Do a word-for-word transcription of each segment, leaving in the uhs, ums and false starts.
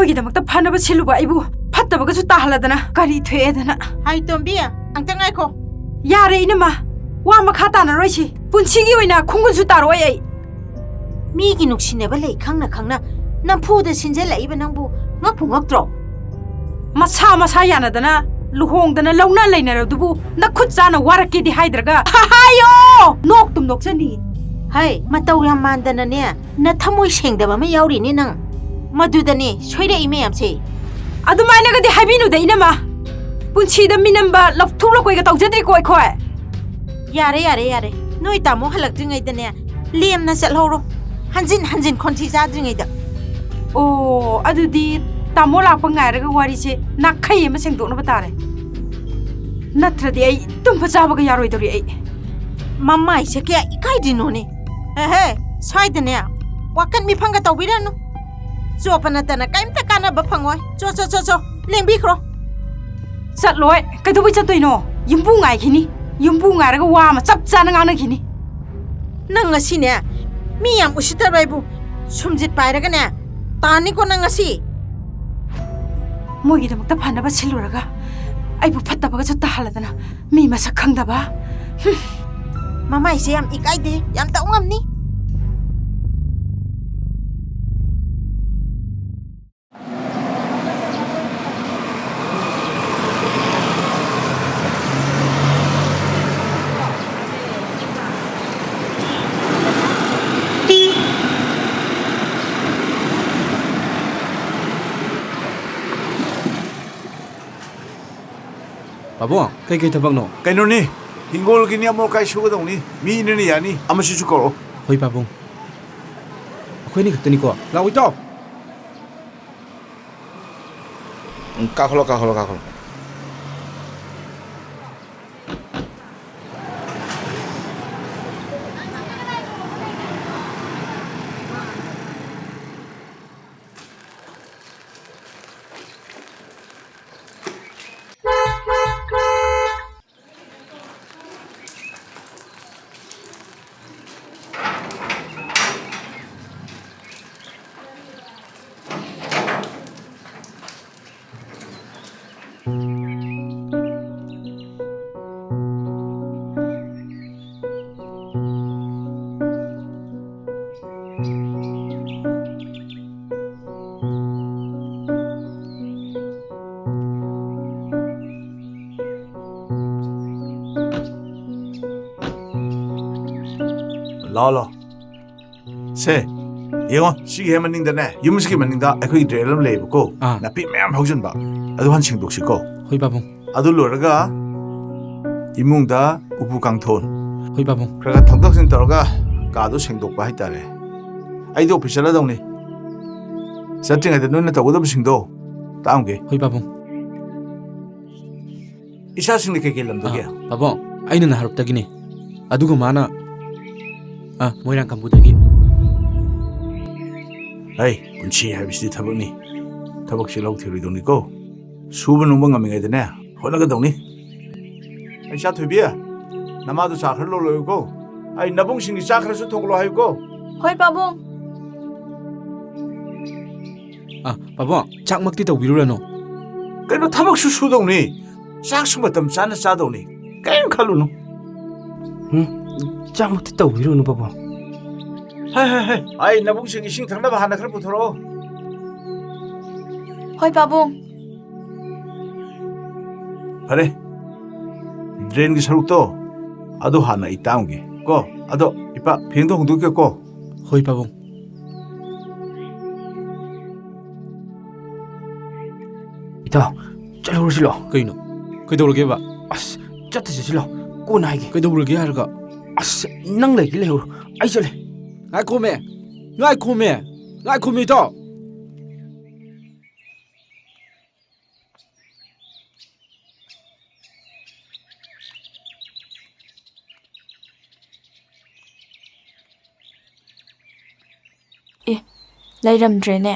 ꯑꯩꯈꯣꯏꯒꯤꯗꯃꯛꯇ ꯐꯅꯕ ꯁꯤꯜꯂꯨꯕ ꯑꯩꯕꯨ ꯐꯠꯇꯕꯒꯁꯨ ꯇꯥꯍꯜꯂꯗꯅ ꯀꯔꯤ ꯊꯣꯛꯑꯦꯗꯅ꯫ ꯍꯥꯏ ꯇꯣꯝꯕꯤ, ꯑꯝꯇ ꯉꯥꯏꯈꯣ꯫ ꯌꯥꯔꯦ ꯏꯅꯝꯃ, ꯋꯥ ꯃꯈꯥ ꯇꯥꯅꯔꯣꯏꯁꯤ꯫ ꯄꯨꯟꯁꯤꯒꯤ ꯑꯣꯏꯅ ꯈꯣꯡꯒꯨꯟꯁꯨ ꯇꯥꯔꯣꯏ ꯑꯩ꯫ ꯃꯤꯒꯤ ꯅꯨꯡꯁꯤꯅꯕ ꯂꯩ ꯈꯪꯅ ꯈꯪꯅ ꯅꯝꯐꯨꯗ ꯁꯤꯟꯖꯜꯂꯛꯏꯕ ꯅꯪꯕꯨ ꯉꯛꯄꯨ ꯉꯛꯇ꯭ꯔꯣ? ꯃꯁꯥ ꯃꯁꯥ ꯌꯥꯅꯗꯅ ꯂꯨꯍꯣꯡꯗꯅ ꯂꯧꯅ ꯂꯩꯅꯔꯕꯗꯨꯕꯨ ꯅꯈꯨꯠ ꯆꯥꯅ ꯋꯥꯔꯛꯀꯦꯗꯤ ꯍꯥꯏꯗ꯭ꯔꯒ ꯍꯥꯏꯌꯣ! ꯅꯣꯛꯇꯨꯝ ꯅꯣꯛꯆꯅꯤ꯫ ꯍꯩ, ꯃꯇꯧ ꯌꯥꯝ ꯃꯥꯟꯗꯅꯅꯦ, ꯅꯊꯃꯣꯏ ꯁꯦꯡꯗꯕ ꯑꯃ ꯌꯥꯎꯔꯤꯅꯦ ꯅꯪ꯫ ꯃꯗꯨꯗꯅꯦ ꯁꯣꯏꯔꯛꯏ ꯃꯌꯥꯝꯁꯦ꯫ ꯑꯗꯨꯃꯥꯏꯅꯒꯗꯤ ꯍꯥꯏꯕꯤꯅꯨꯗ ꯏꯅꯝꯃ꯫ ꯄꯨꯟꯁꯤꯗ ꯃꯤꯅꯝꯕ ꯂꯧꯊꯣꯛ ꯂꯧꯀꯣꯏꯒ ꯇꯧꯖꯗ꯭ꯔꯤꯀꯣ ꯑꯩꯈꯣꯏ꯫ ꯌꯥꯔꯦ, ꯌꯥꯔꯦ, ꯌꯥꯔꯦ꯫ ꯅꯣꯏ ꯇꯥꯃꯣ ꯍꯜꯂꯛꯇ꯭ꯔꯤꯉꯩꯗꯅꯦ ꯂꯦꯝꯅ ꯆꯠꯍꯧꯔꯣ꯫ ꯍꯟꯖꯤꯟ ꯍꯟꯖꯤꯟ ꯈꯣꯟꯊꯤ ꯆꯥꯗ꯭ꯔꯤꯉꯩꯗ꯫ ꯑꯣ, ꯑꯗꯨꯗꯤ ꯇꯥꯃꯣ ꯂꯥꯛꯄ ꯉꯥꯏꯔꯒ ꯋꯥꯔꯤꯁꯦ ꯅꯥꯈꯩ ꯑꯃ ꯁꯦꯡꯗꯣꯛꯅꯕ ꯇꯥꯔꯦ꯫ ꯅꯠꯇ꯭ꯔꯗꯤ ꯑꯩ ꯇꯨꯝꯕ ꯆꯥꯕꯒ ꯌꯥꯔꯣꯏꯗꯧꯔꯤ ꯑꯩ꯫ ꯃꯃꯥꯏꯁꯦ ꯀꯌꯥ ꯏꯀꯥꯏꯗ꯭ꯔꯤꯅꯣꯅꯦ꯫ ꯑꯦꯍꯦ, ꯁ꯭ꯋꯥꯏꯗꯅꯦ ꯋꯥꯀꯠ ꯃꯤꯐꯪꯒ ꯇꯧꯕꯤꯔꯅꯨ꯫ ꯆꯣꯞꯄ ꯅꯠꯇꯅ ꯀꯔꯤꯝꯇ ꯀꯥꯟꯅꯕ ꯐꯪꯉꯣꯏ꯫ ꯆꯣ, ꯆꯣ, ꯆꯣ, ꯆꯣ, ꯂꯦꯡꯕꯤꯈ꯭ꯔꯣ꯫ ꯆꯠꯂꯣꯏ꯫ ꯀꯩꯗꯧꯕꯩ ꯆꯠꯇꯣꯏꯅꯣ? ꯌꯨꯝꯕꯨ ꯉꯥꯏꯈꯤꯅꯤ꯫ ꯌꯨꯝꯕꯨ ꯉꯥꯏꯔꯒ ꯋꯥ ꯑꯃ ꯆꯞ ꯆꯥꯅ ꯉꯥꯡꯅꯈꯤꯅꯤ꯫ ꯅꯪ ꯉꯁꯤꯅꯦ ꯃꯤ ꯌꯥꯝ ꯎꯁꯤꯠꯇꯕ ꯑꯩꯕꯨ ꯁꯨꯝꯖꯤꯠ ꯄꯥꯏꯔꯒꯅꯦ ꯇꯥꯅꯤꯀꯣ ꯅꯪ ꯉꯁꯤ꯫ ꯃꯣꯏꯒꯤꯗꯃꯛꯇ ꯐꯅꯕ ꯁꯤꯜꯂꯨꯔꯒ ꯑꯩꯕꯨ ꯐꯠꯇꯕꯒꯁꯨ ꯇꯥꯍꯜꯂꯗꯅ ꯃꯤ ꯃꯁꯛ ꯈꯪꯗꯕ꯫ ꯍꯨꯝ꯫ ꯃꯃꯥꯏꯁꯦ ꯌꯥꯝ ꯏꯀꯥꯏꯗꯦ, ꯌꯥꯝ ꯇꯧ ꯉꯝꯅꯤ꯫ ꯄꯥꯕꯨꯡ, ꯀꯩꯀꯩ ꯊꯕꯛꯅꯣ? ꯀꯩꯅꯣꯅꯤ, ꯍꯤꯡꯒꯣꯜꯒꯤꯅꯤ, ꯑꯃꯣꯠ ꯑꯀꯥꯏ ꯁꯨꯒꯗꯧꯅꯤ꯫ ꯃꯤ ꯏꯟꯅꯅꯤ ꯌꯥꯅꯤ, ꯑꯃꯁꯤꯁꯨ ꯀꯧꯔꯛꯑꯣ꯫ ꯍꯣꯏ ꯄꯥꯕꯨꯡ, ꯑꯩꯈꯣꯏꯅꯤ ꯈꯛꯇꯅꯤꯀꯣ꯫ ꯂꯥꯛꯑꯣ ꯏꯇꯥꯎ꯫ ꯎꯝ, ꯀꯥꯈꯠꯂꯣ, ꯀꯥꯈꯠꯂꯣ, ꯀꯥꯈꯠꯂꯣ꯫ ꯂꯥꯛꯑꯣ, ꯂꯥꯛꯑꯣ꯫ ꯁꯦ, ꯌꯦꯡꯉꯣ, ꯁꯤꯒꯤ ꯍꯦꯛ ꯃꯅꯤꯡꯗꯅꯦ, ꯌꯨꯝꯁꯤꯒꯤ ꯃꯅꯤꯡꯗ ꯑꯩꯈꯣꯏꯒꯤ drain ꯑꯃ ꯂꯩꯌꯦꯕꯀꯣ꯫ ꯑꯥ꯫ ꯅꯥꯄꯤ ꯃꯌꯥꯝ ꯍꯧꯖꯤꯟꯕ꯫ ꯑꯗꯨ ꯍꯥꯟꯅ ꯁꯦꯡꯗꯣꯛꯁꯤꯀꯣ꯫ ꯍꯣꯏ, ꯄꯥꯕꯨꯡ꯫ ꯑꯗꯨ ꯂꯣꯏꯔꯒ ꯏꯃꯨꯡꯗ ꯎꯄꯨ ꯀꯥꯡꯊꯣꯟ ꯍꯣꯏ, ꯄꯥꯕꯨꯡ꯫ ꯈꯔ ꯈꯔ ꯊꯥꯡꯗꯣꯛ ꯊꯥꯡꯖꯤꯟ ꯇꯧꯔꯒ ꯀꯥꯗꯣ ꯁꯦꯡꯗꯣꯛꯄ ꯍꯥꯏꯇꯥꯔꯦ꯫ ꯑꯩꯗꯤ office ꯆꯠꯂꯗꯧꯅꯤ꯫ ꯆꯠꯇ꯭ꯔꯤꯉꯩꯗ ꯅꯣꯏꯅ ꯇꯧꯒꯗꯕꯁꯤꯡꯗꯣ ꯇꯥꯛꯑꯝꯒꯦ꯫ ꯍꯣꯏ, ꯄꯥꯕꯨꯡ꯫ ꯏꯆꯥꯁꯤꯡꯗꯤ ꯀꯩꯀꯩ ꯂꯝꯗꯒꯤ? ꯑꯥ, ꯄꯥꯕꯨꯡ, ꯑꯩꯅ ꯅꯍꯥꯔꯣꯞꯇꯒꯤꯅꯦ꯫ ꯑꯗꯨꯒ ꯃꯥꯅ, ꯑꯥ, ꯃꯣꯏꯔꯥꯡ ꯀꯝꯄꯨꯗꯒꯤ꯫ ꯍꯩ, ꯄꯨꯟꯁꯤ ꯍꯥꯏꯕꯁꯤꯗꯤ ꯊꯕꯛꯅꯤ꯫ ꯊꯕꯛꯁꯤ ꯂꯧ ꯊꯤꯔꯣꯏꯗꯧꯅꯤꯀꯣ꯫ ꯁꯨꯕ ꯅꯣꯝꯕ ꯉꯝꯃꯤꯉꯩꯗꯅꯦ, ꯍꯣꯠꯅꯒꯗꯧꯅꯤ꯫ ꯑꯩ ꯏꯆꯥ ꯊꯣꯏꯕꯤ, ꯅꯃꯥꯗꯣ ꯆꯥ ꯈꯔ ꯂꯣꯜꯂꯣ ꯍꯥꯏꯌꯨꯀꯣ꯫ ꯑꯩ ꯅꯕꯨꯡꯁꯤꯡꯒꯤ ꯆꯥ ꯈꯔꯁꯨ ꯊꯣꯡꯂꯣ ꯍꯥꯏꯌꯨꯀꯣ꯫ ꯍꯣꯏ, ꯄꯥꯕꯨꯡ꯫ ꯑ, ꯄꯥꯕꯨꯡ, ꯆꯥꯛꯃꯛꯇꯤ ꯇꯧꯕꯤꯔꯨꯔꯅꯨ꯫ ꯀꯩꯅꯣ, ꯊꯕꯛꯁꯨ ꯁꯨꯗꯧꯅꯤ, ꯆꯥꯛꯁꯨ ꯃꯇꯝ ꯆꯥꯅ ꯆꯥꯗꯧꯅꯤ, ꯀꯔꯤꯝ ꯈꯜꯂꯨꯅꯨ꯫ ꯎꯝ, ꯆꯥꯛꯃꯛꯇꯤ ꯇꯧꯕꯤꯔꯨꯅꯨ, ꯄꯥꯕꯨꯡ꯫ ꯍꯥꯏ, ꯍꯥꯏ, ꯍꯥꯏ, ꯑꯩ ꯅꯕꯨꯡꯁꯤꯡ ꯏꯁꯤꯡ ꯊꯛꯅꯕ ꯍꯥꯟꯅ ꯈꯔ ꯄꯨꯊꯣꯔꯛꯑꯣ꯫ ꯍꯣꯏ, ꯄꯥꯕꯨꯡ꯫ ꯐꯔꯦ, drainꯒꯤ ꯁꯔꯨꯛꯇꯣ ꯑꯗꯨ ꯍꯥꯟꯅ ꯑꯩ ꯇꯥꯡꯒꯦ ꯀꯣ꯫ ꯑꯗꯣ ꯏꯄꯥ, ꯐꯦꯟꯗꯣ ꯍꯣꯡꯗꯣꯛꯀꯦ ꯀꯣ꯫ ꯍꯣꯏ, ꯄꯥꯕꯨꯡ꯫ ꯏꯇꯥꯎ, ꯆꯠꯍꯧꯔꯁꯤ ꯂꯥꯎ꯫ ꯀꯩꯅꯣ? ꯀꯩꯗꯧꯔꯒꯦꯕ? ꯑꯁ, ꯆꯠꯇ ꯆꯠꯁꯤ ꯂꯥꯎ꯫ ꯀꯣꯟꯅ ꯍꯥꯏꯒꯦ꯫ ꯀꯩꯗꯧꯔꯒꯦ ꯍꯥꯏꯔꯒ? ꯑꯁ, ꯅꯪ ꯂꯩꯒꯦ ꯂꯩꯍꯧꯔꯣ꯫ ꯑꯩ ꯆꯠꯂꯦ꯫ ꯉꯥꯏꯈꯣꯃꯦ꯫ ꯉꯥꯏꯈꯣꯃꯦ꯫ ꯉꯥꯏꯈꯣꯃꯦ, ꯏꯇꯥꯎ꯫ ꯑꯦ, ꯂꯩꯔꯝꯗ꯭ꯔꯦꯅꯦ꯫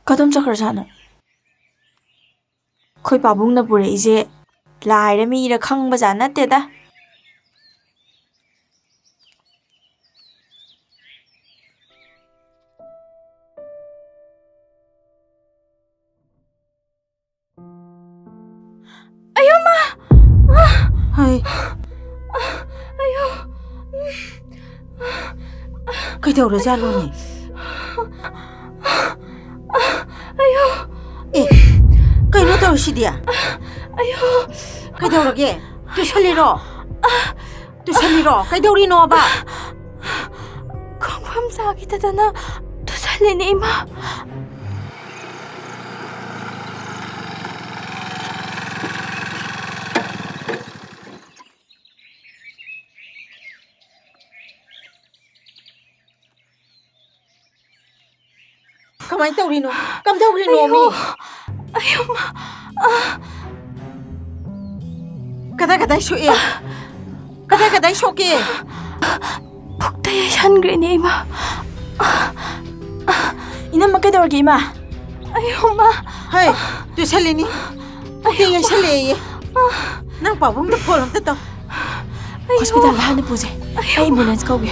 ꯀꯗꯣꯝ ꯆꯠꯈ꯭ꯔꯖꯥꯠꯅꯣ? ꯑꯩꯈꯣꯏ ꯄꯥꯕꯨꯡꯅ ꯄꯨꯔꯛꯏꯁꯦ ꯂꯥꯏꯔ ꯃꯤꯔ ꯈꯪꯕꯖꯥꯠ ꯅꯠꯇꯦꯗ꯫ ꯑꯌꯣ ꯃꯥ! ꯍꯩ꯫ ꯑꯌꯣ! ꯀꯩꯗꯧꯔꯖꯥꯠꯅꯣꯅꯦ? ꯑꯌꯣ! ꯑꯦ, ꯀꯩꯅꯣ ꯇꯧꯔꯤꯁꯤꯗꯤ? ꯑꯌꯣ! ꯀꯩꯗꯧꯔꯒꯦ? ꯇꯨꯁꯜꯂꯤꯔꯣ? ꯇꯨꯁꯜꯂꯤꯔꯣ? ꯀꯩꯗꯧꯔꯤꯅꯣꯕ? ꯃꯐꯝ ꯆꯥꯈꯤꯗꯗꯅ ꯇꯨꯁꯜꯂꯤꯅꯦ, ꯏꯃꯥ꯫ ꯀꯃꯥꯏꯅ ꯇꯧꯔꯤꯅꯣ? ꯀꯝꯗꯧꯔꯤꯅꯣ, ꯃꯤ? ꯑꯌꯣ, ꯑꯌꯣ, ꯃꯥ꯫ ꯀꯗꯥꯏ ꯀꯗꯥꯏ ꯁꯣꯛꯑꯦ? ꯀꯗꯥꯏ ꯀꯗꯥꯏ ꯁꯣꯛꯀꯦ? ꯄꯨꯛꯇ ꯌꯩꯁꯟꯈ꯭ꯔꯦꯅꯦ, ꯏꯃꯥ꯫ ꯏꯅꯝꯃ, ꯀꯩꯗꯧꯔꯒꯦ, ꯏꯃꯥ? ꯑꯌꯣ, ꯃꯥ꯫ ꯍꯩ, ꯇꯨꯁꯜꯂꯤꯅꯤ꯫ ꯄꯨꯛꯇ ꯌꯩꯁꯜꯂꯦꯌꯦ꯫ ꯅꯪ ꯄꯥꯕꯨꯡꯗ ꯐꯣꯟ ꯑꯝꯇ ꯇꯧ꯫ ꯑꯌꯣ꯫ ꯍꯣꯁꯄꯤꯇꯥꯜꯗ ꯍꯥꯟꯅ ꯄꯨꯁꯦ꯫ ꯑꯌꯣ꯫ ꯑꯩ ꯑꯦꯝꯕꯨꯂꯦꯟꯁ ꯀꯧꯒꯦ꯫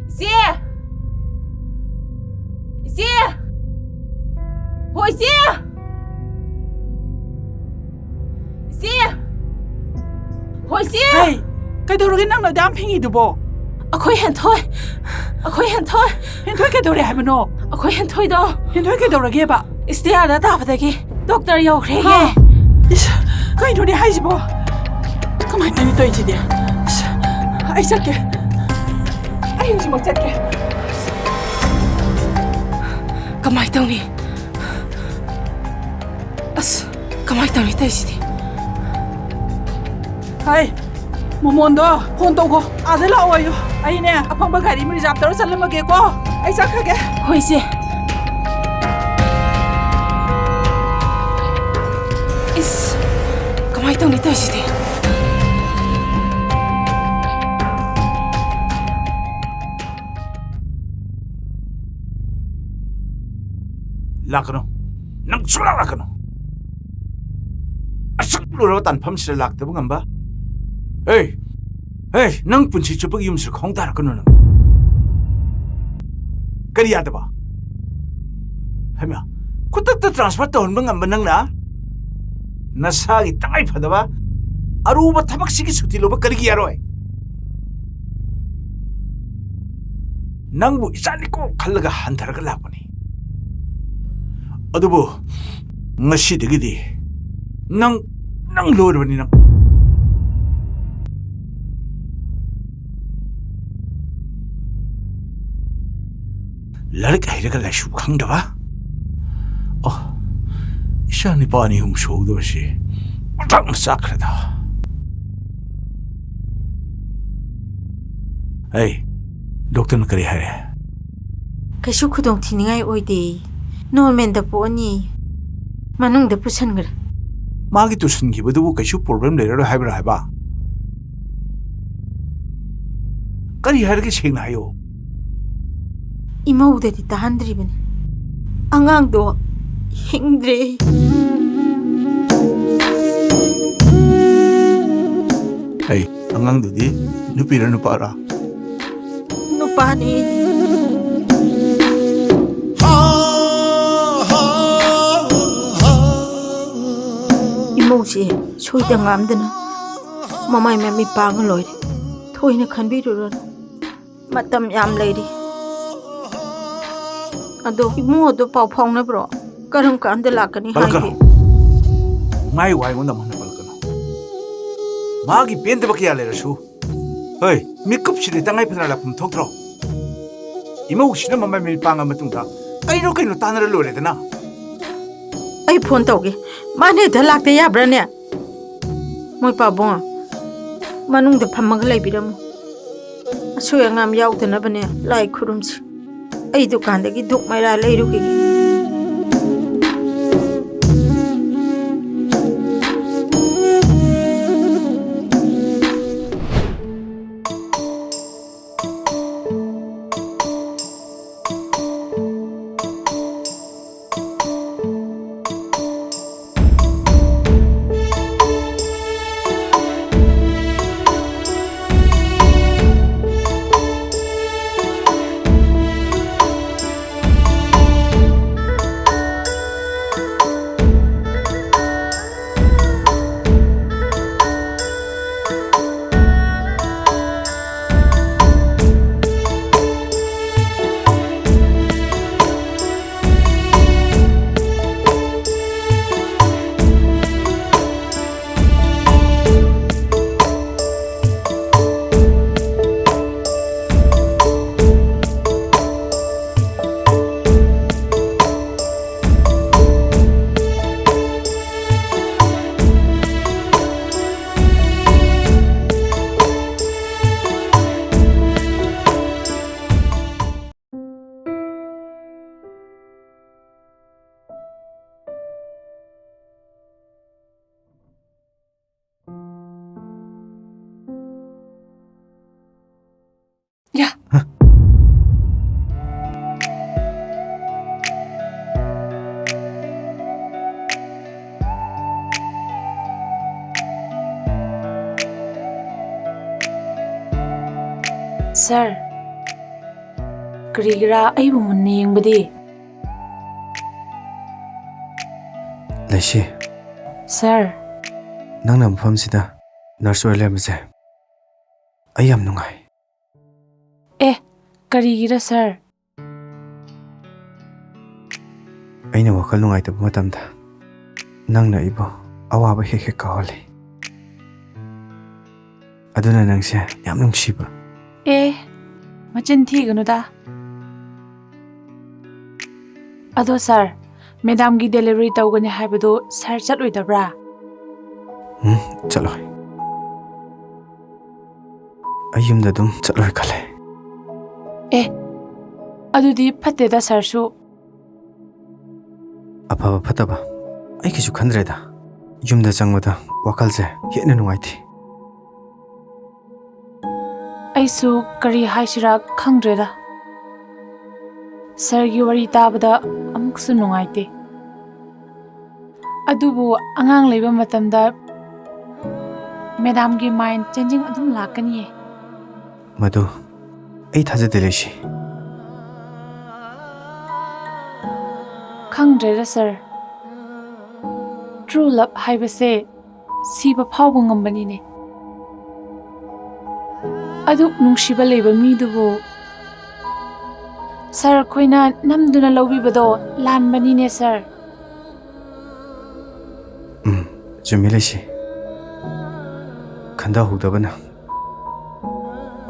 ꯏꯆꯦ! ꯏꯆꯦ! ꯍꯣ, ꯏꯆꯦ! ꯏꯆꯦ! ꯍꯣ, ꯏꯆꯦ! ꯍꯩ, ꯀꯩꯗꯧꯔꯒꯦ ꯅꯪꯅ ꯑꯗꯨꯌꯥꯝ ꯐꯤꯡꯉꯤꯗꯨꯕꯣ? ꯑꯩꯈꯣꯏ ꯍꯦꯟꯊꯣꯏ! ꯑꯩꯈꯣꯏ ꯍꯦꯟꯊꯣꯏ! ꯍꯦꯟꯊꯣꯏ ꯀꯩꯗꯧꯔꯦ ꯍꯥꯏꯕꯅꯣ? ꯑꯩꯈꯣꯏ ꯍꯦꯟꯊꯣꯏꯗꯣ ꯍꯦꯟꯊꯣꯏ ꯀꯩꯗꯧꯔꯒꯦꯕ? ꯏꯁꯇꯤꯌꯥꯔꯗ ꯇꯥꯕꯗꯒꯤ ꯗꯣꯛꯇꯔ ꯌꯧꯈ꯭ꯔꯦꯌꯦ꯫ ꯍꯥ? ꯏꯁ, ꯀꯩꯅꯣꯅꯦ ꯍꯥꯏꯁꯤꯕꯣ? ꯀꯃꯥꯏꯅ ꯇꯧꯅꯤ ꯇꯧꯔꯤꯁꯤꯗꯤ? ꯏꯁ, ꯑꯩ ꯆꯠꯀꯦ꯫ ꯑꯩ ꯍꯧꯖꯤꯛꯃꯛ ꯆꯠꯀꯦ꯫ ꯀꯃꯥꯏꯅ ꯇꯧꯅꯤ? ꯑꯁ, ꯀꯃꯥꯏꯅ ꯇꯧꯅꯤ ꯇꯧꯔꯤꯁꯤꯗꯤ? ꯍꯥꯏ, ꯃꯣꯃꯣꯟꯗꯣ ꯐꯣꯟ ꯇꯧꯈꯣ꯫ ꯑꯥꯗ ꯂꯥꯛꯑꯣ ꯍꯥꯏꯌꯣ꯫ ꯑꯩꯅꯦ, ꯑꯐꯪꯕ ꯒꯥꯔꯤ ꯑꯃ ꯔꯤꯖꯥꯕ ꯇꯧꯔ ꯆꯠꯂꯝꯃꯒꯦꯀꯣ꯫ ꯑꯩ ꯆꯠꯈ꯭ꯔꯒꯦ꯫ ꯍꯣꯏ, ꯏꯆꯦ꯫ ꯏꯁ, ꯀꯃꯥꯏꯅ ꯇꯧꯅꯤ ꯇꯧꯔꯤꯁꯤꯗꯤ? ꯂꯥꯛꯀꯅꯨ꯫ ꯅꯪ ꯁꯨꯡꯂꯥꯛ ꯂꯥꯛꯀꯅꯨ꯫ ꯑꯁꯨꯛ ꯂꯨꯔꯕ ꯇꯥꯟꯐꯝꯁꯤꯗ ꯂꯥꯛꯇꯕ ꯉꯝꯕ? ꯑꯦ! ꯍꯦ, ꯅꯪ ꯄꯨꯟꯁꯤ ꯆꯨꯞꯄꯒꯤ ꯌꯨꯝꯁꯤꯗ ꯈꯣꯡ ꯇꯥꯔꯛꯀꯅꯨ ꯅꯪ꯫ ꯀꯔꯤ ꯌꯥꯗꯕ? ꯍꯩꯃꯥ, ꯈꯨꯗꯛꯇ transfer ꯇꯧꯍꯟꯕ ꯉꯝꯕ ꯅꯪꯅ ꯅꯁꯥꯒꯤ ꯇꯉꯥꯏ ꯐꯗꯕ ꯑꯔꯨꯕ ꯊꯕꯛꯁꯤꯒꯤ ꯁꯨꯇꯤ ꯂꯧꯕ ꯀꯔꯤꯒꯤ ꯌꯥꯔꯣꯏ? ꯅꯪꯕꯨ ꯏꯆꯥꯅꯤꯀꯣ ꯈꯜꯂꯒ ꯍꯟꯊꯔꯒ ꯂꯥꯛꯄꯅꯤ꯫ ꯑꯗꯨꯕꯨ ꯉꯁꯤꯗꯒꯤꯗꯤ ꯅꯪ, ꯅꯪ ꯂꯣꯏꯔꯕꯅꯤ ꯅꯪ꯫ ꯂꯥꯏꯔꯤꯛ ꯍꯩꯔꯒ ꯂꯥꯏꯁꯨ ꯈꯪꯗꯕ? ꯑꯣ, ꯏꯆꯥ ꯅꯤꯄꯥ ꯑꯅꯤ ꯑꯍꯨꯝ ꯁꯨꯍꯧꯗꯕꯁꯤ ꯃꯇꯥꯡ ꯆꯥꯈ꯭ꯔꯦꯗ꯫ ꯑꯩ, ꯗꯣꯛꯇꯔꯅ ꯀꯔꯤ ꯍꯥꯏꯔꯦ? ꯀꯩꯁꯨ ꯈꯨꯗꯣꯡ ꯊꯤꯅꯤꯡꯉꯥꯏ ꯑꯣꯏꯗꯦ꯫ Normalꯗ ꯄꯣꯛꯑꯅꯤ꯫ ꯃꯅꯨꯡꯗ ꯄꯨꯁꯟꯈ꯭ꯔꯦ꯫ ꯃꯥꯒꯤ ꯇꯨꯁꯟꯈꯤꯕꯗꯨꯕꯨ ꯀꯩꯁꯨ problem ꯂꯩꯔꯔꯣꯏ ꯍꯥꯏꯕ꯭ꯔꯥ ꯍꯥꯏꯕ? ꯀꯔꯤ ꯍꯥꯏꯔꯒꯦ ꯁꯦꯡꯅ ꯍꯥꯏꯌꯣ꯫ ꯏꯃꯧꯗꯗꯤ ꯇꯥꯍꯟꯗ꯭ꯔꯤꯕꯅꯤ꯫ ꯑꯉꯥꯡꯗꯣ ꯍꯤꯡꯗ꯭ꯔꯦ꯫ ꯑꯩ, ꯑꯉꯥꯡꯗꯨꯗꯤ ꯅꯨꯄꯤꯔ ꯅꯨꯄꯥꯔ? ꯅꯨꯄꯥꯅꯤ꯫ ꯏꯃꯧꯁꯦ ꯁꯣꯏꯗ ꯉꯥꯝꯗꯅ ꯃꯃꯥꯏ ꯃꯃꯤꯠ ꯄꯥꯡꯉ ꯂꯣꯏꯔꯦ꯫ ꯊꯣꯏꯅ ꯈꯟꯕꯤꯔꯨꯔꯅꯨ꯫ ꯃꯇꯝ ꯌꯥꯝ ꯂꯩꯔꯤ꯫ ꯑꯗꯣ ꯏꯃꯧ ꯑꯗꯣ ꯄꯥꯎ ꯐꯥꯎꯅꯕ꯭ꯔꯣ? ꯀꯔꯝ ꯀꯥꯟꯗ ꯂꯥꯛꯀꯅꯤ ꯄꯜꯂꯛꯀꯅꯨ꯫ ꯍꯥꯏꯒꯦ? ꯃꯥꯏ ꯋꯥ ꯑꯩꯉꯣꯟꯗ ꯑꯃꯨꯛ ꯍꯟꯅ ꯄꯜꯂꯛꯀꯅꯨ꯫ ꯃꯥꯒꯤ ꯄꯦꯟꯗꯕ ꯀꯌꯥ ꯂꯩꯔꯁꯨ, ꯍꯣꯏ, ꯃꯤꯀꯨꯞꯁꯤꯗꯤ ꯇꯉꯥꯏ ꯐꯗꯅ ꯂꯥꯛꯐꯝ ꯊꯣꯛꯇ꯭ꯔꯣ? ꯏꯃꯧꯁꯤꯅ ꯃꯃꯥꯏ ꯃꯃꯤꯠ ꯄꯥꯡꯉ ꯃꯇꯨꯡꯗ ꯀꯩꯅꯣ ꯀꯩꯅꯣ ꯇꯥꯟꯅꯔ ꯂꯣꯏꯔꯦꯗꯅ꯫ ꯑꯩ phone ꯇꯧꯒꯦ꯫ ꯃꯥꯅ ꯍꯦꯛꯇ ꯂꯥꯛꯇ ꯌꯥꯕ꯭ꯔꯥꯅꯦ? ꯃꯣꯏ ꯄꯥꯕꯨꯡ, ꯃꯅꯨꯡꯗ ꯐꯝꯃꯒ ꯂꯩꯕꯤꯔꯝꯃꯨ꯫ ꯑꯁꯣꯏ ꯑꯉꯥꯝ ꯌꯥꯎꯗꯅꯕꯅꯦ ꯂꯥꯏ ꯈꯨꯔꯨꯝꯁꯤ꯫ ꯑꯩ ꯗꯨꯀꯥꯟꯗꯒꯤ ꯙꯨꯞ ꯃꯩꯔꯥ ꯂꯩꯔꯨꯈꯤꯒꯦ꯫ ꯁꯥꯔ, ꯀꯔꯤꯒꯤꯔꯥ ꯑꯩꯕꯨ ꯃꯨꯟꯅ ꯌꯦꯡꯕꯗꯤ? ꯂꯩꯁꯤ꯫ ꯁꯥꯔ꯫ ꯅꯪꯅ ꯃꯐꯝꯁꯤꯗ ꯅꯔꯁ ꯑꯣꯏꯔ ꯂꯩꯔꯝꯕꯁꯦ ꯑꯩ ꯌꯥꯝ ꯅꯨꯡꯉꯥꯏ꯫ ꯑꯦ, ꯀꯔꯤꯒꯤꯔ ꯁꯥꯔ? ꯑꯩꯅ ꯋꯥꯈꯜ ꯅꯨꯡꯉꯥꯏꯇꯕ ꯃꯇꯝꯗ ꯅꯪꯅ ꯑꯩꯕꯨ ꯑꯋꯥꯕ ꯍꯦꯛ ꯍꯦꯛ ꯀꯥꯎꯍꯜꯂꯤ꯫ ꯑꯗꯨꯅ ꯅꯪꯁꯦ ꯌꯥꯝ ꯅꯨꯡꯁꯤꯕ꯫ ꯑꯦ, ꯃꯆꯤꯟ ꯊꯤꯒꯅꯨꯗ꯫ ꯑꯗꯣ ꯁꯥꯔ, ꯃꯦꯗꯥꯝꯒꯤ ꯗꯦꯂꯤꯚꯔꯤ ꯇꯧꯒꯅꯤ ꯍꯥꯏꯕꯗꯣ ꯁꯥꯔ ꯆꯠꯂꯣꯏꯗꯕ꯭ꯔꯥ? ꯎꯝ, ꯆꯠꯂꯣꯏ꯫ ꯑꯩ ꯌꯨꯝꯗ ꯑꯗꯨꯝ ꯆꯠꯂꯣꯏ ꯈꯜꯂꯦ꯫ ꯑꯦ, ꯑꯗꯨꯗꯤ ꯐꯠꯇꯦꯗ ꯁꯥꯔꯁꯨ꯫ ꯑꯐꯕ ꯐꯠꯇꯕ ꯑꯩ ꯀꯩꯁꯨ ꯈꯟꯗ꯭ꯔꯦꯗ꯫ ꯌꯨꯝꯗ ꯆꯪꯕꯗ ꯋꯥꯈꯜꯁꯦ ꯍꯦꯟꯅ ꯅꯨꯡꯉꯥꯏꯇꯦ꯫ ꯑꯩꯁꯨ ꯀꯔꯤ ꯍꯥꯏꯁꯤꯔꯥ ꯈꯪꯗ꯭ꯔꯦꯗ꯫ ꯁꯥꯔꯒꯤ ꯋꯥꯔꯤ ꯇꯥꯕꯗ ꯑꯃꯨꯛꯁꯨ ꯅꯨꯡꯉꯥꯏꯇꯦ꯫ ꯑꯗꯨꯕꯨ ꯑꯉꯥꯡ ꯂꯩꯕ ꯃꯇꯝꯗ ꯃꯦꯗꯥꯝꯒꯤ ꯃꯥꯏꯟ ꯆꯦꯟꯖꯤꯡ ꯑꯗꯨꯝ ꯂꯥꯛꯀꯅꯤꯌꯦ꯫ ꯃꯗꯨ ꯑꯩ ꯊꯥꯖꯗꯦ ꯂꯩꯁꯤ꯫ ꯈꯪꯗ꯭ꯔꯦꯗ ꯁꯥꯔ꯫ ꯇ꯭ꯔꯨ ꯂꯚ ꯍꯥꯏꯕꯁꯦ ꯁꯤꯕ ꯐꯥꯎꯕ ꯉꯝꯕꯅꯤꯅꯦ꯫ ꯑꯗꯨꯛ ꯅꯨꯡꯁꯤꯕ ꯂꯩꯕ ꯃꯤꯗꯨꯕꯨ ꯁꯥꯔ ꯈꯣꯏꯅ ꯅꯝꯗꯨꯅ ꯂꯧꯕꯤꯕꯗꯣ ꯂꯥꯟꯕꯅꯤꯅꯦ ꯁꯥꯔ꯫ ꯎꯝ, ꯆꯨꯝꯃꯤ ꯂꯩꯁꯤ꯫ ꯈꯟꯊꯍꯧꯗꯕꯅ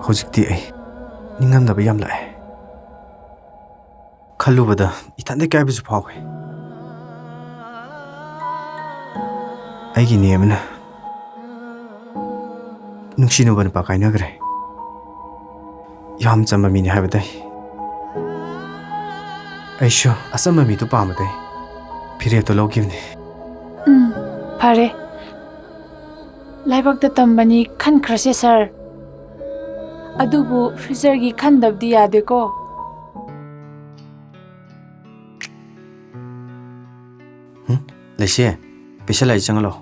ꯍꯧꯖꯤꯛꯇꯤ ꯑꯩ ꯅꯤꯡꯉꯝꯗꯕ ꯌꯥꯝ ꯂꯥꯛꯑꯦ꯫ ꯈꯜꯂꯨꯕꯗ ꯏꯊꯟꯗ ꯏꯀꯥꯏꯕꯁꯨ ꯐꯥꯎꯋꯦ꯫ ꯑꯩꯒꯤ ꯅꯦ ꯑꯃꯅ ꯅꯨꯡꯁꯤꯅꯨꯕ ꯅꯨꯄꯥ ꯀꯥꯏꯅꯈ꯭ꯔꯦ꯫ ꯌꯥꯝ ꯆꯝꯕ ꯃꯤꯅꯤ ꯍꯥꯏꯕꯗꯩ ꯑꯩꯁꯨ ꯑꯆꯝꯕ ꯃꯤꯗꯨ ꯄꯥꯝꯕꯗꯩ ꯐꯤꯔꯦꯞꯇꯣ ꯂꯧꯈꯤꯕꯅꯤ꯫ ꯎꯝ, ꯐꯔꯦ꯫ ꯂꯥꯏꯕꯛꯇ ꯇꯝꯕꯅꯤ ꯈꯟꯈ꯭ꯔꯁꯦ ꯁꯥꯔ꯫ ꯑꯗꯨꯕꯨ ꯐ꯭ꯌꯨꯆꯔꯒꯤ ꯈꯟꯗꯕꯗꯤ ꯌꯥꯗꯦꯀꯣ꯫ ꯂꯩꯁꯦ, ꯄꯦꯁꯦꯟ ꯂꯥꯛꯏ, ꯆꯪꯍꯜꯂꯣ꯫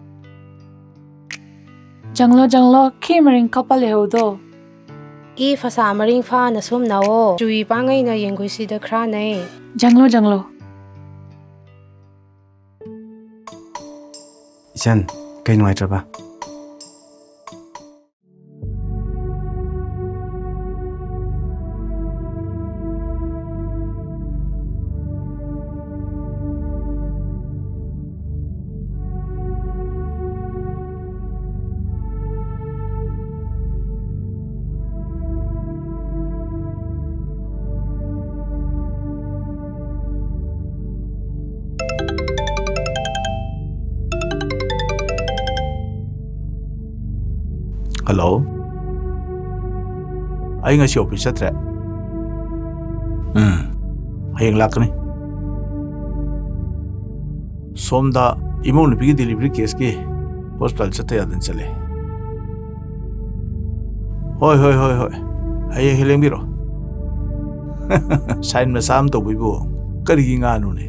ꯆꯪꯂꯣ, ꯆꯪꯂꯣ, ꯈꯤ ꯃꯔꯤꯡ ꯀꯞꯄ ꯂꯩꯍꯧꯗꯣ꯫ ꯏ ꯐꯁꯥ ꯃꯔꯤꯡ ꯐꯥꯅ ꯁꯣꯝꯅꯥꯑꯣ꯫ ꯆꯨꯏ ꯄꯥꯡꯉꯩꯅ ꯌꯦꯡꯒꯨꯏꯁꯤꯗ ꯈ꯭ꯔꯥꯅꯩ꯫ ꯖꯪꯂꯣ, ꯖꯪꯂꯣ꯫ ꯏꯆꯟ, ꯀꯩ ꯅꯨꯡꯉꯥꯏꯇ꯭ꯔꯕ? ꯍꯜꯂꯣ꯫ ꯑꯩ ꯉꯁꯤ ꯑꯣꯐꯤꯁ ꯆꯠꯇ꯭ꯔꯦ꯫ ꯎꯝ, ꯍꯌꯦꯡ ꯂꯥꯛꯀꯅꯤ꯫ ꯁꯣꯝꯗ ꯏꯃꯧ ꯅꯨꯄꯤꯒꯤ ꯗꯦꯂꯤꯚꯔꯤ ꯀꯦꯁꯀꯤ ꯍꯣꯁꯄꯤꯇꯥꯜ ꯆꯠꯇ ꯌꯥꯗꯅ ꯆꯠꯂꯦ꯫ ꯍꯣꯏ, ꯍꯣꯏ, ꯍꯣꯏ, ꯍꯣꯏ꯫ ꯍꯌꯦꯡ ꯍꯦꯛ ꯂꯦꯡꯕꯤꯔꯣ꯫ ꯁꯥꯏꯟ ꯃꯆꯥ ꯑꯃ ꯇꯧꯕꯩꯕꯨ ꯀꯔꯤꯒꯤ ꯉꯥꯅꯣꯅꯦ?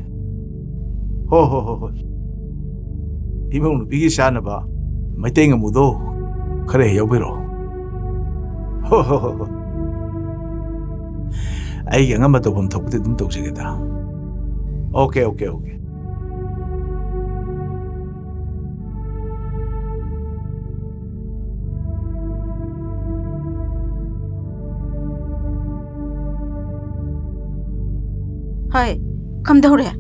ꯍꯣ, ꯍꯣ, ꯍꯣ, ꯍꯣꯏ꯫ ꯏꯃꯧ ꯅꯨꯄꯤꯒꯤ ꯆꯥꯅꯕ ꯃꯩꯇꯩ ꯉꯥꯃꯨꯗꯣ ꯈꯔ ꯍꯦꯛ ꯌꯥꯎꯕꯤꯔꯣ꯫ ꯍꯣ, ꯍꯣ, ꯍꯣ, ꯍꯣ꯫ ꯑꯩꯒꯤ ꯑꯉꯝꯕ ꯇꯧꯐꯝ ꯊꯣꯛꯄꯗꯤ ꯑꯗꯨꯝ ꯇꯧꯖꯒꯦꯗ꯫ Okay, okay, okay. ꯍꯣꯏ, ꯀꯝꯗꯧꯔꯦ?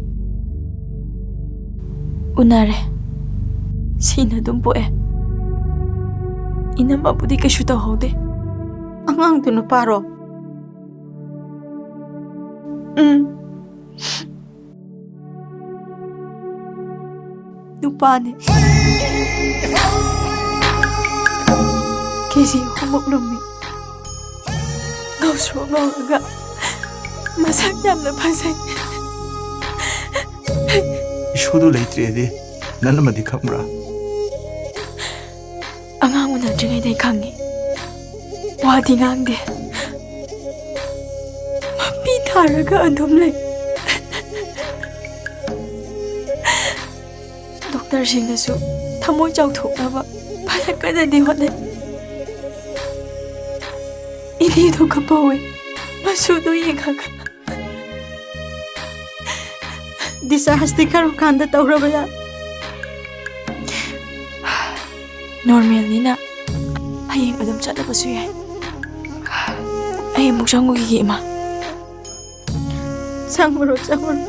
ꯎꯅꯔꯦ꯫ ꯁꯤꯅ ꯑꯗꯨꯝ ꯄꯣꯛꯑꯦ꯫ ꯏꯅꯝꯃꯕꯨꯗꯤ ꯀꯩꯁꯨ ꯇꯧꯍꯧꯗꯦ꯫ ꯑꯉꯥꯡꯗꯨ ꯅꯨꯄꯥꯔꯣ? ꯎꯝ꯫ ꯅꯨꯄꯥꯅꯤ꯫ ꯀꯦ ꯖꯤ ꯑꯍꯨꯝꯃꯨꯛ ꯂꯨꯝꯃꯤ꯫ ꯉꯧꯁꯨ ꯉꯧꯔꯒ ꯃꯁꯛ ꯌꯥꯝꯅ ꯐꯖꯩ꯫ ꯏꯁꯨꯗꯨ ꯂꯩꯇ꯭ꯔꯦꯗꯤ ꯅꯅꯝꯃꯗꯤ ꯈꯪꯕ꯭ꯔꯥ? ꯑꯉꯥꯡ ꯎꯅꯗ꯭ꯔꯤꯉꯩꯗꯩ ꯈꯪꯉꯤ꯫ ꯋꯥꯗꯤ ꯉꯥꯡꯗꯦ꯫ ꯃꯄꯤ ꯊꯥꯔꯒ ꯑꯗꯨꯝ ꯂꯩ꯫ ꯗꯣꯛꯇꯔꯁꯤꯡꯅꯁꯨ ꯊꯃꯣꯏ ꯆꯥꯎꯊꯣꯛꯅꯕ ꯐꯅ ꯀꯟꯅꯗꯤ ꯍꯣꯠꯅꯩ꯫ ꯏꯅꯦꯗꯣ ꯀꯞꯄꯧꯋꯦ꯫ ꯃꯆꯨꯗꯣ ꯌꯦꯡꯉꯒ꯫ ꯗꯤꯁꯆꯥꯔꯖꯇꯤ ꯀꯔꯝ ꯀꯥꯟꯗ ꯇꯧꯔꯕ ꯌꯥꯏ? ꯅꯣꯔꯃꯦꯜꯅꯤꯅ ꯍꯌꯦꯡ ꯑꯗꯨꯝ ꯆꯠꯂꯕꯁꯨ ꯌꯥꯏ꯫ ꯑꯩ ꯑꯃꯨꯛ ꯆꯪꯉꯨꯈꯤꯒꯦ, ꯏꯃꯥ꯫ ꯆꯪꯉꯨꯔꯣ, ꯆꯪꯉꯨꯔꯣ꯫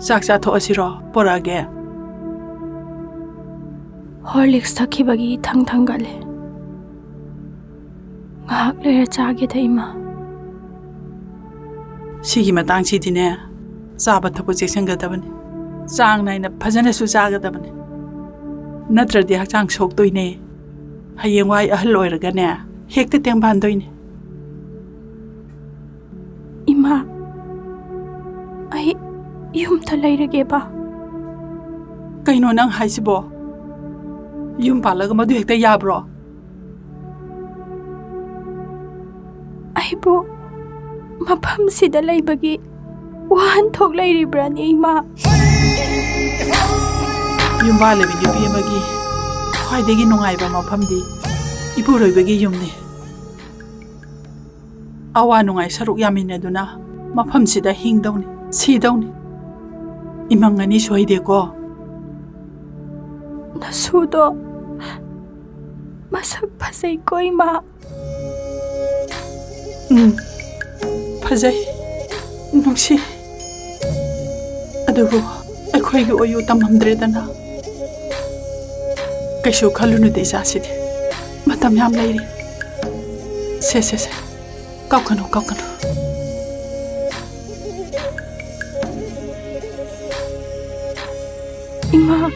ꯆꯥꯛ ꯆꯥꯊꯣꯛꯑꯁꯤꯔꯣ? ꯄꯣꯔꯛꯑꯒꯦ꯫ ꯍꯣꯔꯂꯤꯛꯁ ꯊꯛꯈꯤꯕꯒꯤ ꯏꯊꯪ ꯊꯪꯒꯠꯂꯦ꯫ ꯉꯥꯏꯍꯥꯛ ꯂꯩꯔ ꯆꯥꯒꯦꯗ, ꯏꯃꯥ꯫ ꯁꯤꯒꯤ ꯃꯇꯥꯡꯁꯤꯗꯤꯅꯦ, ꯆꯥꯕ ꯊꯛꯄ ꯆꯦꯛꯁꯤꯟꯒꯗꯕꯅꯤ꯫ ꯆꯥꯡ ꯅꯥꯏꯅ ꯐꯖꯅꯁꯨ ꯆꯥꯒꯗꯕꯅꯤ꯫ ꯅꯠꯇ꯭ꯔꯗꯤ ꯍꯛꯆꯥꯡ ꯁꯣꯛꯇꯣꯏꯅꯦ꯫ ꯍꯌꯦꯡꯋꯥꯏ ꯑꯍꯜ ꯑꯣꯏꯔꯒꯅꯦ, ꯍꯦꯛꯇ ꯇꯦꯡꯕꯥꯟꯗꯣꯏꯅꯦ꯫ ꯏꯃꯥ, ꯑꯩ ꯌꯨꯝꯗ ꯂꯩꯔꯒꯦꯕ꯫ ꯀꯩꯅꯣ ꯅꯪ ꯍꯥꯏꯁꯤꯕꯣ? ꯌꯨꯝ ꯄꯥꯜꯂꯒ ꯃꯗꯨ ꯍꯦꯛꯇ ꯌꯥꯕ꯭ꯔꯣ? ꯑꯩꯕꯨ ꯃꯐꯝꯁꯤꯗ ꯂꯩꯕꯒꯤ ꯋꯥꯍꯟꯊꯣꯛ ꯂꯩꯔꯤꯕ꯭ꯔꯥꯅꯦ, ꯏꯃꯥ? ꯌꯨꯝꯕꯥꯜꯂꯕꯤ ꯅꯨꯄꯤ ꯑꯃꯒꯤ ꯈ꯭ꯋꯥꯏꯗꯒꯤ ꯅꯨꯡꯉꯥꯏꯕ ꯃꯐꯝꯗꯤ ꯏꯄꯨꯔꯣꯏꯕꯒꯤ ꯌꯨꯝꯅꯤ꯫ ꯑꯋꯥ ꯅꯨꯡꯉꯥꯏ ꯁꯔꯨꯛ ꯌꯥꯃꯤꯟꯅꯗꯨꯅ ꯃꯐꯝꯁꯤꯗ ꯍꯤꯡꯗꯧꯅꯤ, ꯁꯤꯗꯧꯅꯤ꯫ ꯏꯃꯪ ꯑꯅꯤ ꯁꯣꯏꯗꯦꯀꯣ꯫ ꯅꯁꯨꯗꯣ ꯃꯁꯛ ꯐꯖꯩꯀꯣ, ꯏꯃꯥ꯫ ꯎꯝ, ꯐꯖꯩ, ꯅꯨꯡꯁꯤ꯫ ꯑꯗꯨꯕꯨ ꯑꯩꯈꯣꯏꯒꯤ ꯑꯣꯏꯌꯨ ꯇꯝꯃꯝꯗ꯭ꯔꯦꯗꯅ꯫ ꯀꯩꯁꯨ ꯈꯜꯂꯨꯅꯨꯗ, ꯏꯆꯥꯁꯤꯗꯤ꯫ ꯃꯇꯝ ꯌꯥꯝ ꯂꯩꯔꯤ꯫ ꯁꯦ, ꯁꯦ, ꯁꯦ꯫ ꯀꯞꯀꯅꯨ, ꯀꯞꯀꯅꯨ꯫ ꯏꯃꯥ,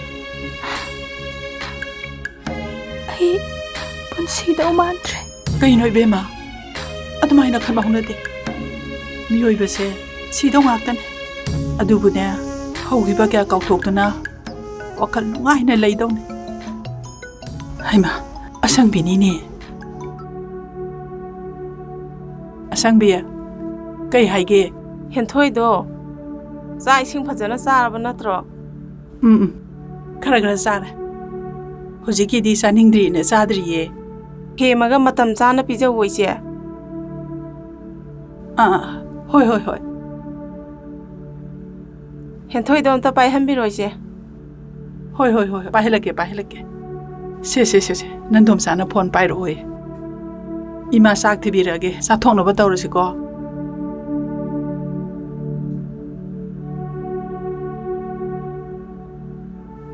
ꯑꯩ ꯄꯨꯟꯁꯤꯗꯧ ꯃꯥꯟꯗ꯭ꯔꯦ꯫ ꯀꯩꯅꯣ ꯏꯕꯦꯝꯃ? ꯑꯗꯨꯃꯥꯏꯅ ꯈꯟꯕ ꯍꯧꯅꯗꯦ꯫ ꯃꯤꯑꯣꯏꯕꯁꯦ ꯁꯤꯗꯧ ꯉꯥꯛꯇꯅꯦ꯫ ꯑꯗꯨꯕꯨꯅꯦ, ꯍꯧꯈꯤꯕ ꯀꯌꯥ ꯀꯥꯎꯊꯣꯛꯇꯨꯅ ꯋꯥꯈꯜ ꯅꯨꯡꯉꯥꯏꯅ ꯂꯩꯗꯧꯅꯦ꯫ ꯍꯩꯃꯥ, ꯑꯁꯪꯕꯤꯅꯤꯅꯦ꯫ ꯑꯁꯪꯕꯤ, ꯀꯩ ꯍꯥꯏꯒꯦ? ꯍꯦꯟꯊꯣꯏꯗꯣ ꯆꯥꯛ ꯏꯁꯤꯡ ꯐꯖꯅ ꯆꯥꯔꯕ ꯅꯠꯇ꯭ꯔꯣ? ꯎꯝ, ꯎꯝ, ꯈꯔ ꯈꯔ ꯆꯥꯔꯦ꯫ ꯍꯧꯖꯤꯛꯀꯤꯗꯤ ꯆꯥꯅꯤꯡꯗ꯭ꯔꯤꯅ ꯆꯥꯗ꯭ꯔꯤꯌꯦ꯫ ꯍꯦꯃꯒ ꯃꯇꯝ ꯆꯥꯅ ꯄꯤꯖꯧꯋꯣ, ꯏꯆꯦ꯫ ꯑꯥ, ꯍꯣꯏ, ꯍꯣꯏ, ꯍꯣꯏ꯫ ꯍꯦꯟꯊꯣꯏꯗꯣ ꯑꯝꯇ ꯄꯥꯏꯍꯟꯕꯤꯔꯣ, ꯏꯆꯦ꯫ ꯍꯣꯏ, ꯍꯣꯏ, ꯍꯣꯏ, ꯄꯥꯏꯍꯜꯂꯛꯀꯦ, ꯄꯥꯏꯍꯜꯂꯛꯀꯦ꯫ ꯁꯦ, ꯁꯦ, ꯁꯦ, ꯁꯦ, ꯅꯪꯗꯣꯝꯆꯥꯅ ꯐꯣꯟ ꯄꯥꯏꯔꯛꯑꯣꯌꯦ꯫ ꯏꯃꯥ ꯆꯥꯛ ꯊꯤꯕꯤꯔꯛꯑꯒꯦ, ꯆꯥꯊꯣꯛꯅꯕ ꯇꯧꯔꯁꯤꯀꯣ꯫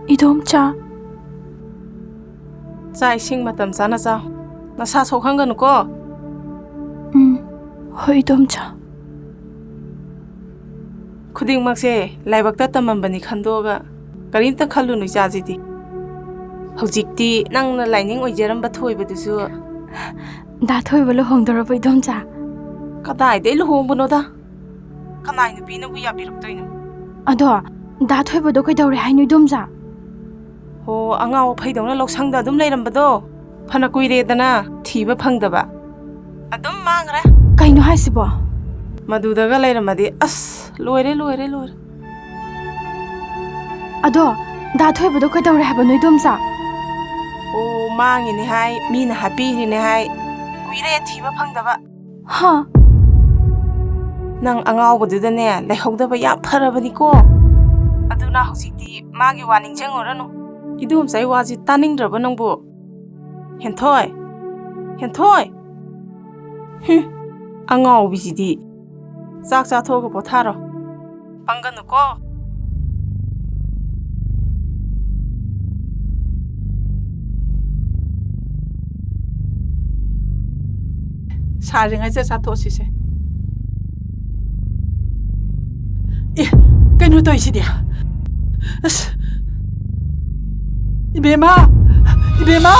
ꯏꯗꯣꯝꯆꯥ꯫ ꯆꯥꯛ ꯏꯁꯤꯡ ꯃꯇꯝ ꯆꯥꯅ ꯆꯥꯎ꯫ ꯅꯁꯥ ꯁꯣꯛꯍꯟꯒꯅꯨꯀꯣ꯫ ꯎꯝ, ꯍꯣꯏ, ꯏꯗꯣꯝꯆꯥ꯫ ꯈꯨꯗꯤꯡꯃꯛꯁꯦ ꯂꯥꯏꯕꯛꯇ ꯇꯝꯃꯝꯕꯅꯤ ꯈꯟꯗꯣꯛꯑꯒ ꯀꯔꯤꯝꯇ ꯈꯜꯂꯨꯅꯨ, ꯏꯆꯥꯁꯤꯗꯤ꯫ ꯍꯧꯖꯤꯛꯇꯤ ꯅꯪꯅ ꯂꯥꯏꯅꯤꯡ ꯑꯣꯏꯖꯔꯝꯕ ꯊꯣꯏꯕꯗꯨꯁꯨ꯫ ꯗꯥ ꯊꯣꯏꯕ ꯂꯨꯍꯣꯡꯗꯧꯔꯕꯣ, ꯏꯗꯣꯝꯆꯥ? ꯀꯗꯥꯏꯗꯩ ꯂꯨꯍꯣꯡꯕꯅꯣꯗ? ꯀꯅꯥꯏ ꯅꯨꯄꯤꯅꯕꯨ ꯌꯥꯕꯤꯔꯛꯇꯣꯏꯅꯣ? ꯑꯗꯣ, ꯗꯥ ꯊꯣꯏꯕꯗꯣ ꯀꯩꯗꯧꯔꯦ ꯍꯥꯏꯅꯣ, ꯏꯗꯣꯝꯆꯥ? ꯍꯣ, ꯑꯉꯥꯎ ꯑꯐꯩꯗꯧꯅ ꯂꯧꯁꯪꯗ ꯑꯗꯨꯝ ꯂꯩꯔꯝꯕꯗꯣ ꯐꯅ ꯀꯨꯏꯔꯦꯗꯅ, ꯊꯤꯕ ꯐꯪꯗꯕ꯫ ꯑꯗꯨꯝ ꯃꯥꯡꯈ꯭ꯔꯦ꯫ ꯀꯩꯅꯣ ꯍꯥꯏꯁꯤꯕꯣ? ꯃꯗꯨꯗꯒ ꯂꯩꯔꯝꯃꯗꯤ ꯑꯁ, ꯂꯣꯏꯔꯦ, ꯂꯣꯏꯔꯦ, ꯂꯣꯏꯔꯦ꯫ ꯑꯗꯣ, ꯗꯥ ꯊꯣꯏꯕꯗꯣ ꯀꯩꯗꯧꯔꯦ ꯍꯥꯏꯕꯅꯣ, ꯏꯗꯣꯝꯆꯥ? ꯑꯣ, ꯃꯥꯡꯉꯤꯅꯦ ꯍꯥꯏ, ꯃꯤꯅ ꯍꯥꯠꯄꯤꯈ꯭ꯔꯤꯅꯦ ꯍꯥꯏ꯫ ꯀꯨꯏꯔꯦ ꯊꯤꯕ ꯐꯪꯗꯕ꯫ ꯍꯥ? ꯅꯪ ꯑꯉꯥꯎꯕꯗꯨꯗꯅꯦ ꯂꯩꯍꯧꯗꯕ ꯌꯥꯝ ꯐꯔꯕꯅꯤꯀꯣ꯫ ꯑꯗꯨꯅ ꯍꯧꯖꯤꯛꯇꯤ ꯃꯥꯒꯤ ꯋꯥ ꯅꯤꯡꯁꯤꯡꯉꯨꯔꯅꯨ꯫ ꯏꯗꯣꯝꯆꯥꯒꯤ ꯋꯥꯁꯤ ꯇꯥꯅꯤꯡꯗ꯭ꯔꯕ ꯅꯪꯕꯨ? ꯍꯦꯟꯊꯣꯏ! ꯍꯦꯟꯊꯣꯏ! ꯍꯨꯝ, ꯑꯉꯥꯎꯕꯤꯁꯤꯗꯤ꯫ ꯆꯥꯛ ꯆꯥꯊꯣꯛꯑꯒ ꯄꯣꯊꯥꯔꯣ꯫ ꯄꯪꯒꯅꯨꯀꯣ꯫ ꯁꯥꯔꯤꯉꯩꯁꯤꯗ ꯆꯥꯊꯣꯛꯑꯁꯤꯁꯦ꯫ ꯑꯦ, ꯀꯩꯅꯣ ꯇꯧꯔꯤꯁꯤꯗꯤ? ꯑꯁ! ꯏꯕꯦꯝꯃ! ꯏꯕꯦꯝꯃ!